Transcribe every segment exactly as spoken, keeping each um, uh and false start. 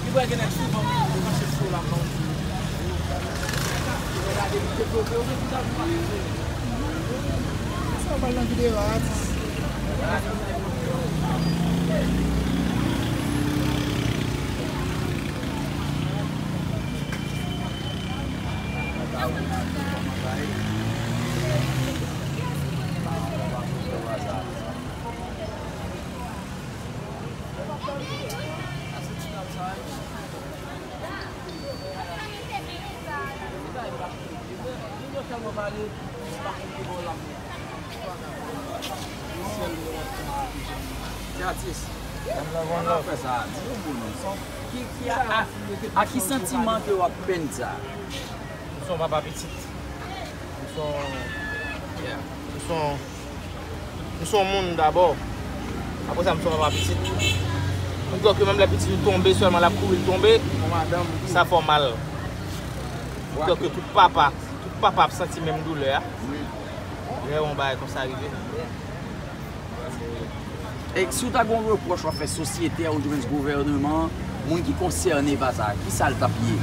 Ou wè gen nèg souvan ki branche sou la, non. Sa pral nan videyo a, atis. Ki atis? Ki, ki, a, a, a ki santiman ke w ap penn sa? M se yon papa pitit. M se yon, yeah, m se yon, m se yon moun dabò. Apre sa, m se yon papa pitit. M kwè ke menm lè pitit ou tonbe sèlman, l ap kouri, l tonbe, sa fè w mal. M kwè ke tout papa, tout papa ap santi menm doulè a. Lè yon bagay konsa rive. E si w ta gen yon repwòch w ap fè sosyete a, oudimwens gouvèneman, moun ki konsène pa sa, kisa l t ap ye?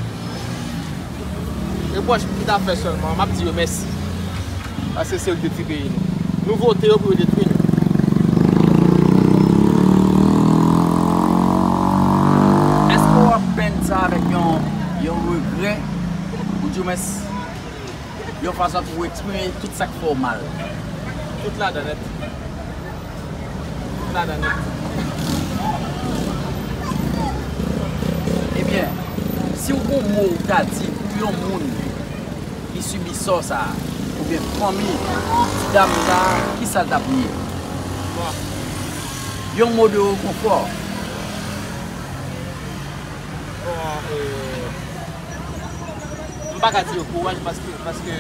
Repwòch m ta fè sèlman, m ap di yo mèsi. Paske se yo k detwi peyi nou. Nou vote yo pou yo detwi nou. Èske w ap penn sa avèk yon, yon regrè? Oudimwens, yon fason pou w eksprime tout sa k fè w mal. Tout ladan nèt. Tout ladan nèt. Ebyen, si w gon mo w ta di pou yon moun ki sibi sò sa a, oubyen fanmi ti dam sa a, kisa l t ap ye? Bon. Yon mo de rekonfò. Bon, e, M pa ka di yo kouraj paske, paske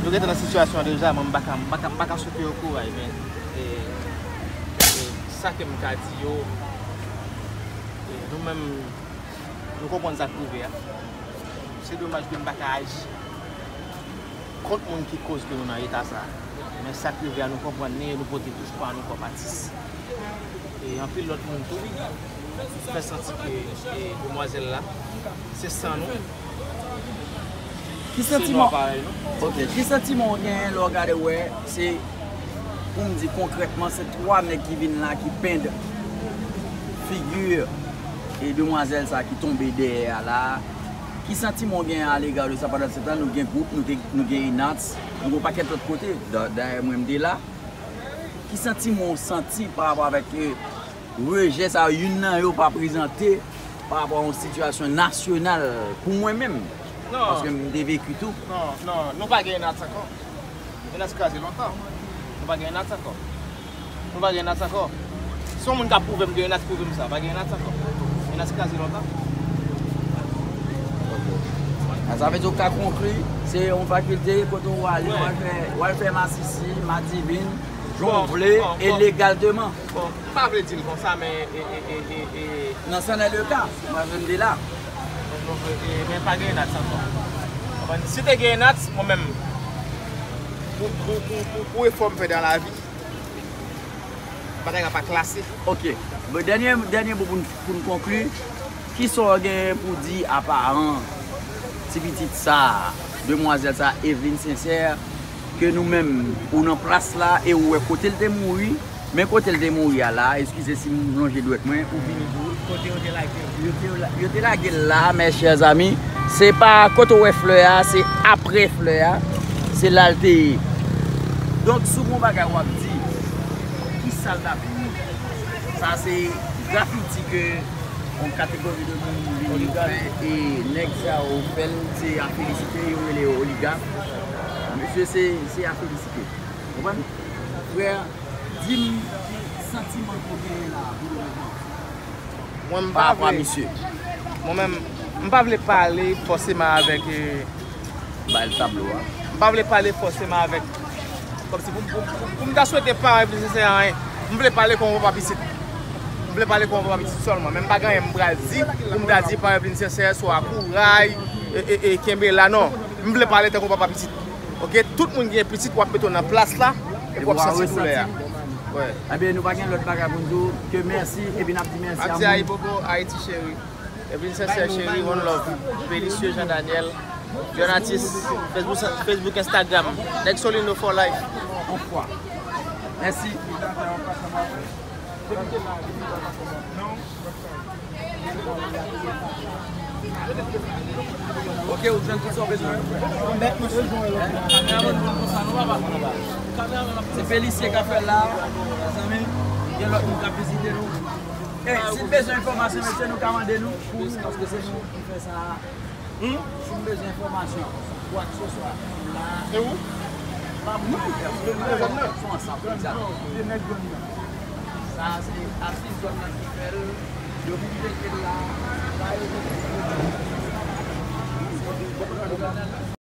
yo gentan nan sitiyasyon an deja, men m pa ka, m pa ka, m pa ka swete yo kouraj, men, e, e, sa ke m ka di yo, e, nou menm, nou konprann sa k rive a. Se domaj ke m pa ka aji kont moun ki koz ke nou nan eta sa a. Men sa k rive a, nou konprann li e nou pote touch pa nou kòm atis. E anpil lòt moun tou fè santi ke, e, demwazèl la, se san nou. Ki santiman, ok, ki santiman w genyen lè w gade, wè, se, pou m di konkrètman, se twa nèg ki vin la, ki pend figi, e, demwazèl sa ki tonbe dèyè a la. Ki santiman w genyen alega de sa? Pandan se tan, nou gen gwoup, nou te, nou gen Enats, nou gen yon pakèt lòt kote. Da-, dayè, mwen, m te la. Ki santiman w santi pa rapò avèk, e, rejè sa yo, youn nan yo pa prezante pa rapò a yon sitiyasyon nasyonal pou mwen menm? Non. Paske m te veki tou. Non, non, nou pa gen Enats ankò. Enats kraze lontan. Nou pa gen Enats ankò. Nou pa gen Enats ankò. Si yon moun ka pwouve m ke Enats pwouve m sa, pa gen Enats ankò. Enats kraze lontan. Sa vle di w ka konkli, se yon fakilte kote w ale, w al fè, w al fè masisi, madivin, jan w vle, e legalteman. Bon, m pa vle di l konsa, men, e, e, e, e, e, nan sèten de ka, mwen menm de la. E, men pa gen Enats ankò. Konprann? Si te gen Enats, mwen menm, pou, pou, pou, pou, pou efò m fè dan lavi, bagay la pa klase. Ok. Bon, dènye, dènye mo pou n, pou n konkli. Kisa w gen pou di a paran ti pitit sa a, demwazèl sa a, Evelyne Sincère, ke nou menm, ou nan plas la e ou wè kote l te mouri, men kote l te mouri a la, eskize si m lonje dwèt mwen, ou vini tou. Kote yo te lage l? Yo te, yo te lage l la, mes chers amis. Se pa kote w wè flè a, se apre flè a, se la l te ye. Donk, si w gen yon bagay w ap di, kisa l t ap ye? Sa se grafiti ke yon kategori de moun vini fè, e nèg sa yo fè l, se a felisite, yo rele yo oligak. Mesye, se, se a felisite. Konprann? Frè, di m ki santiman ke w genyen la pou le moman. Mwen, m pa vle, mwen menm, m pa vle pale fòseman avèk, e, bay l tablo a. M pa vle pale fòseman avèk, kòmsi pou, pou, pou, pou m ta swete paran Evelyne Sincère anyen. M vle pale kòm yon papa pitit. M vle pale kòm yon papa pitit sèlman. Men m pa gen anyen m pral di pou m ta di paran Evelyne Sincère swa kouray, e, e, e, kenbe la, non. M vle pale tankou papa pitit. Ok, tout moun gen pitit, w ap mete w nan plas la, epi w ap santi doulè a. Wè. Ebyen, nou pa gen lòt bagay pou n di w ke mèsi, epi n ap di mèsi a moun. M ap di Ayibobo, Ayiti cheri. Evelyn Sensè, cheri, one love. Pelisye Jean Daniel, John Artist, Facebook, Facebook, Instagram. Nèg Solino for life. Mèsi. Ok, ou jwenn tout sa w bezwen. Kameramann, nou konsa, nou papa. Kameramann, se Pelisye k ap fè l la, mezanmi. Gen lòt moun k ap vizite nou. Ey, si n bezwen enfòmasyon, mesye, nou ka mande nou. Paske se nou ki fè sa. Hmm? Si n bezwen enfòmasyon, kwakseswa, la. E ou? Pa mwen, se ansanm, se sa. Sa se atis zòn nan ki fè l. Yo vin mete l la. Sa yo mete l la.